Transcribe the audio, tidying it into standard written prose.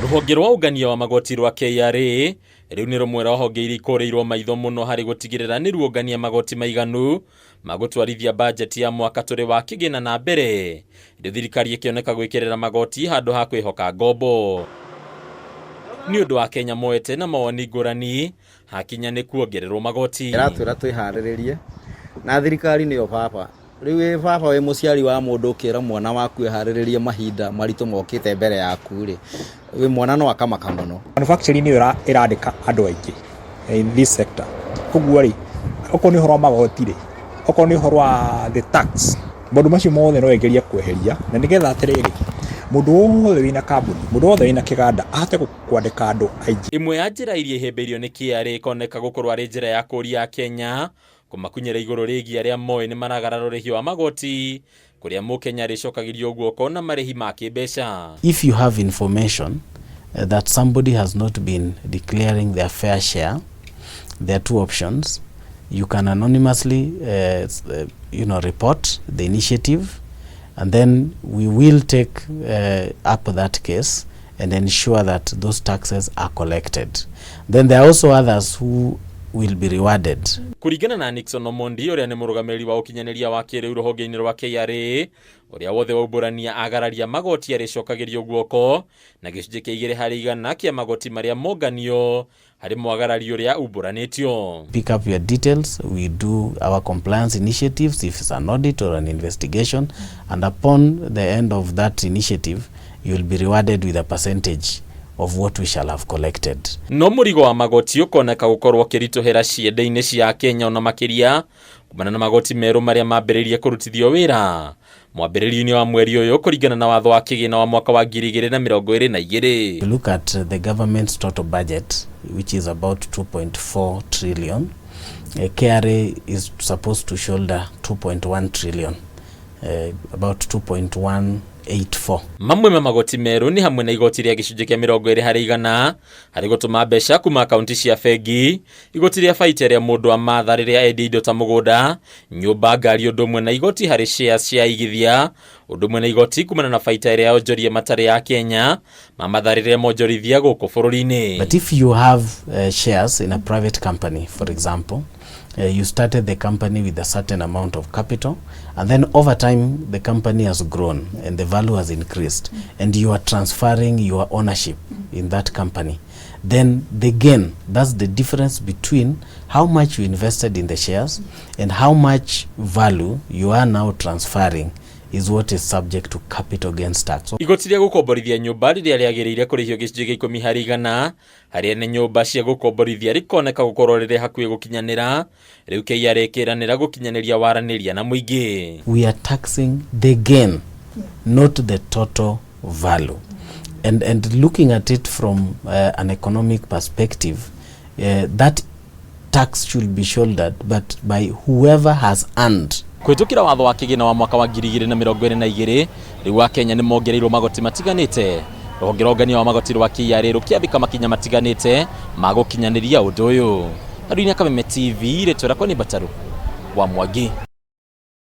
Rũhonge rwa ũngania wa magoti rwa KRA rĩu nĩ rũmwe rwa honge iria ikũrĩirwo maitho mũno harĩ gũtigĩrĩra nĩ ruongania magoti maiganu ma gũtwarithia bajeti ya mwaka tũrĩ wa kĩgĩna na mbere. Rĩu thirikari ĩkĩoneka gwĩkĩrĩra magoti handũ ha kwĩhoka ngombo. Nĩ ũndũ wa Kenya moete na mawoni ngũrani hakinya nĩ kuongererwo magoti. Ĩratwĩra twĩharĩrĩrie na thirikari nĩyo baba. Rĩu wĩ baba wĩ mũciari wa mũndũ ũkĩra mwana waku eharĩrĩrie mahinda maritũ mokĩte mbere yaku rĩ, wĩ mwana no akamaka mũno. Manufacturing nĩyo ĩrandĩka andũ aingĩ in this sector. Koguo rĩ, okorwo nĩ ũhoro wa magoti rĩ, okorwo nĩ ũhoro wa the tax, maũndũ macio mothe no ĩgerie kweheria na nĩgetha atĩrĩrĩ, mũndũ wothe wĩna kambuni, mũndũ wothe wĩna kĩganda ahote kwandĩka andũ aingĩ. Ĩmwe ya njĩra iria ihĩmbĩirio nĩ KRA ĩkoneka gũkorwo arĩ njĩra ya kũria Kenya kũmakunyĩra igũrũ rĩgiĩ arĩa moĩ nĩ maragarara ũrĩhi wa magoti kũrĩa mũkenya arĩcokagĩrio guoko na marĩhi ma kĩmbeca. If you have information that somebody has not been declaring their fair share, there are two options. You can anonymously report the initiative, and then we will take up that case and ensure that those taxes are collected. Then there are also others who will be rewarded. Kũringana na Nixon Omondi ũrĩa nĩ mũrũgamĩrĩri wa ũkinyanĩria wa kĩrĩu rũhonge-inĩ rwa KRA, ũrĩa wothe waumbũrania agararia magoti arĩcokagĩrio guoko na gĩcunjĩ kĩa 2% kĩa magoti marĩa monganio harĩ mwagarari ũrĩa umbũranĩtio. Pick up your details, we do our compliance initiatives if it's an audit or an investigation, and upon the end of that initiative you will be rewarded with a percentage of what we shall have collected. No mũrigo wa magoti ũkoneka gũkorwo ũkĩritũhĩra ciende-inĩ cia Kenya ona makĩria kumana na magoti merũ marĩa mambĩrĩirie kũrutithio wĩra mwambĩrĩrio-inĩ wa mweri ũyũ kũringana na watho wa kĩgĩna wa mwaka wa 2022. You look at the government's total budget, which is about 2.4 trillion. KRA is supposed to shoulder 2.1 trillion, about 2.184. Mamwe ma magoti merũ nĩ hamwe na igoti rĩa gĩcunjĩ kĩa 20% harĩ gũtũma mbeca kuma akaunti cia bengi, igoti rĩa baita ĩrĩa mũndũ amatha rĩrĩa endia indo ta mũgũnda, nyũmba, ngari, ũndũ ũmwe na igoti harĩ shares cia igithia, ũndũ ũmwe na igoti kumana na baita ĩrĩa onjoria matarĩ ya Kenya mamatha rĩrĩa monjorithia gũkũ bũrũri-inĩ. But if you have shares in a private company, for example, you started the company with a certain amount of capital, and then over time the company has grown and the value has increased, and you are transferring your ownership in that company, then the gain, that's the difference between how much you invested in the shares and how much value you are now transferring, is what is subject to capital gains tax. Igoti rĩa gũkomborithia nyũmba rĩrĩa rĩagĩrĩire kũrĩhio gĩcunjĩ gĩa 10% harĩ ene nyũmba cia gũkomborithia rĩkoneka gũkorwo rĩrĩ hakuhĩ gũkinyanĩra. Rĩu KRA ĩkĩranĩra gũkinyanĩria waranĩria na mũingĩ. We are taxing the gain, not the total value. And looking at it from an economic perspective, that tax should be shouldered but by whoever has earned. Kũhĩtũkĩra watho wa kĩgĩna wa mwaka wa 2022, rĩu wa Kenya nĩ mongereirwo magoti matiganĩte. Rũhonge rwa ũngania wa magoti rwa KRA rũkĩambĩka makinya matiganĩte ma gũkinyanĩria ũndũ ũyũ. Andũ-inĩ a Kameme TV, rĩtwa rĩakwa nĩ Mbataru wa Mwangi.